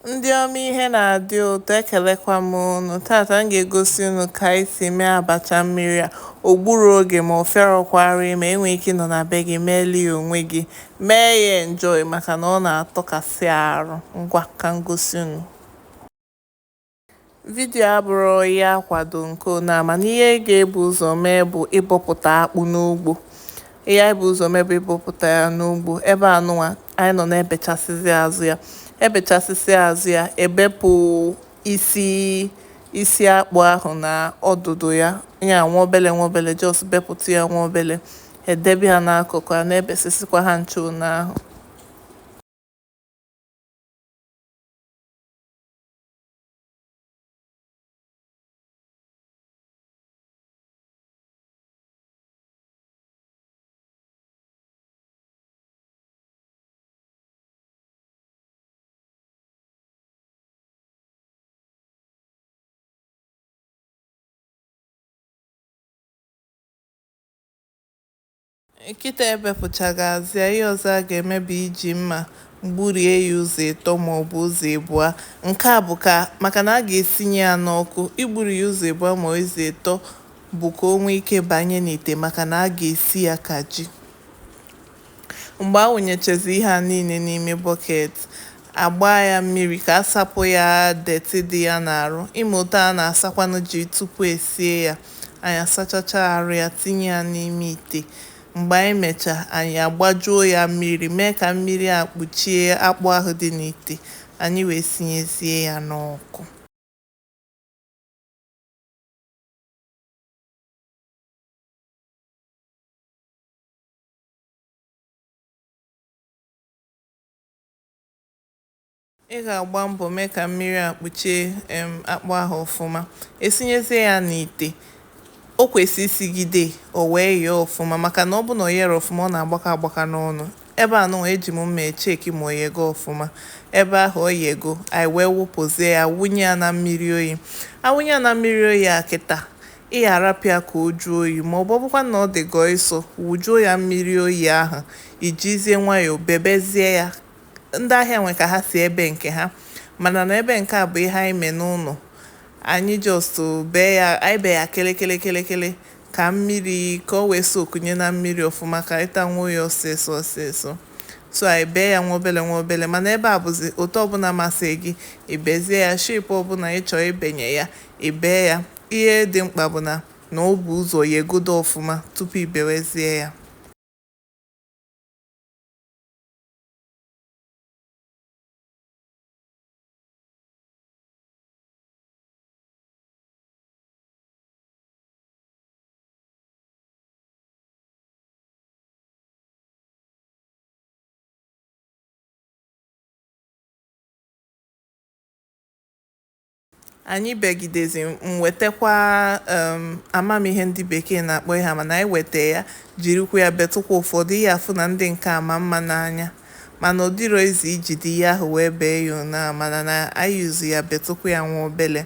Ndị ọma ihe na-adị ụtọ, ekelekwa m unu. Tata m ga-egosi unu ka anyị si mee abacha mmiri a. O gburu oge ma ọ fịarọkwara ime, enwee ike ịnọ na be gị meeli ya onwe gị, mee ya enjoy maka na ọ na-atọkasị arụ. Ngwa ka m gosi unu. Vidiyo abụrụ ihe akwado nke one a, mana ihe ị ga-ebu ụzọ mee bụ ịbọpụta akpụ n'ugbo. Ihe anyị bụ ụzọ mee bụ ịbọpụta ya n'ugbo. Ebe a nụnwa anyị nọ na-ebechasịzi azụ ya. Ebechasịsị azụ ya, ebepụ isi isi akpụ ahụ na ọdụdụ ya, ya nwa obele nwa obele, just bepụta ya nwa obele, edebe ya n'akụkụ a na-ebesịsịkwa ha ncha one ahụ. Nkịta ebepụchaghị azụ ya, ihe ọzọ a ga-eme bụ iji mma gburie ya ụzọ ịtọ maọbụ ụzọ ịbụa. Nke a bụ ka maka na a ga-esinye ya n'ọkụ. Igburi ya ụzọ ịbụa ma ụzọ ịtọ bụ ka o nwee ike banye n'ite maka na a ga-esi ya ka ji. Mgbe a wụnyechezi ihe a niile n'ime bọket, agba ya mmiri ka a sapụ ya detị dị ya n'arụ. Ime otu a na-asakwanụ ji tupu esie ya, anyị asachacha arụ ya, tinye ya n'ime ite. Mgbe anyị mechaa, anyị agbajuo ya mmiri, mee ka mmiri a kpuchie akpụ ahụ dị n'ite, anyị wee sinyezie ya n'ọkụ. Ị ga-agba mbọ mee ka mmiri a kpuchie akpụ ahụ ọfụma. Esinyezie ya n'ite, o kwesị isigide o wee yee ọfụma, maka na ọ bụ na o yere ọfụma ọ na-agbakọ agbaka n'ọnụ. Ebe a nụnwa eji m mma echeki ma o yego ọfụma. Ebe ahụ o yego, anyị wee wụpụzie ya, wụnye ya na mmiri oyi. Awụnye ya na mmiri oyi a kịta, ị ga-arapụ ya ka o juo oyi, ma ọ bụ ọbụkwa na ọ dị gọ ịsọ, wụjuo ya mmiri oyi ahụ, ijizie nwayọọ bebezie ya. Ndị ahịa nwe ka ha si ebe nke ha, mana na ebe nke a bụ ihe anyị mee n'ụlọ. Anyị just bee ya, anyị bee ya kịlịkịlị kịlịkịlị ka mmiri ka o wee sokunye na mmiri ọfụma ka anyị tanwuo ya ọsịsọ ọsịsọ. So anyị bee ya nwa obele nwa obele, mana ebe a bụzi otu ọbụla masị gị, ibezie ya shape ọbụla ị chọọ ibenye ya, ibee ya. Ihe dị mkpa bụ na o bu ụzọ yegodo ọfụma tupu ibewezie ya. Anyị begidezi m wetakwa amamihe ndị bekee na-akpọ ihe a, mana anyị weta ya jirikwa ya betụkwa ụfọdụ ihe afụ na ndị nke ama mma n'anya, mana ọ dịrọ izi ijide ihe ahụ wee bee ya one a, mana na anyị yuzu ya betụkwa ya nwa obele,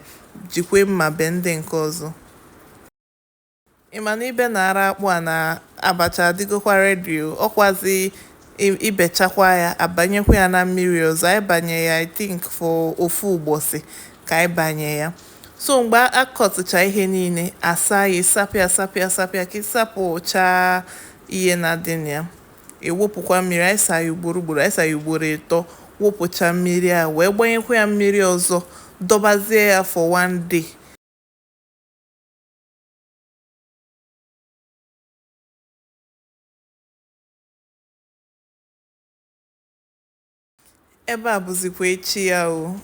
jikwe mma bee ndị nke ọzọ. Ị ma na ibe na-ara akpụ a na abacha adịgokwa ready o, ọkwazi ibechakwa ya abanyekwa ya na mmiri ọzọ. Anyị banye ya I think for ofu ụbọchị ka anyị banye ya. So mgbe akọtụcha ihe niile, asa ya, ịsapụ ya sapụ ya sapụ ya ka ịsapụchaa ihe na-adị na ya, ewepụkwa mmiri. Anyị saa ya ugboro ugboro, anyị saa ya ugboro ịtọ, wụpụcha mmiri a wee gbanyekwa ya mmiri ọzọ, dọbazie ya for one day. Ebe a bụzikwa echi ya o.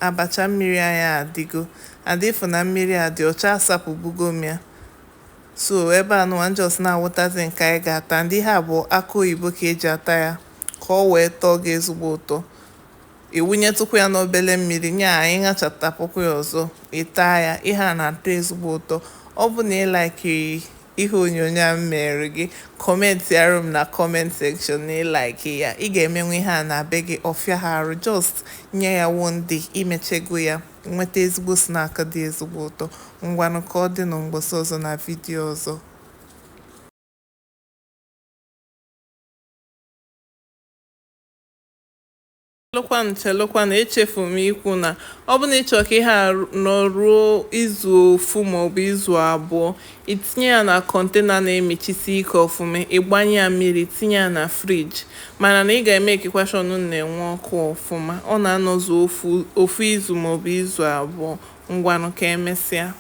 Abacha mmiri anyị adịgo, adịfụ na mmiri a dị ọcha, asapụbugo m ya. So ebe a nụnwa just na-awụtazi nke anyị ga-ata. Ndị ihe a bụ akụ oyibo ka eji ata ya ka ọ wee tọọ gị ezigbo ụtọ. Iwunyetụkwa ya n'obele mmiri nya, anyị ṅachatapụkwa ya ọzọ, ịtaa ya. Ihe a na-atọ ezigbo ụtọ. Ọ bụ na ị laikiri ihe onyonyo a m mere gị, kọmentị arụ m na comment section na ị like ya. Ị ga-emenwu ihe a na be gị, ọfịa ha arụ, just nye ya one day, imechego ya, nweta ezigbo snack dị ezigbo ụtọ. Ngwanụ, ka ọ dị nụ mgbọsị ọzọ na vidiyo ọzọ. Chelụkwanụ, chelụkwanụ, echefu m ikwu na ọ bụ na ịchọ ka ihe a nọ ruo izu ofu maọbụ izu 2, itinye ya na container na-emechisi ike ọfụma, ịgbanye ya mmiri, tinye ya na fridge. Mana na ị ga-eme ekekwa sure na na-enwe ọkụ ọfụma. Ọ na-anọzu ofu izu maọbụ izu 2. Ngwanụ, ka emesịa.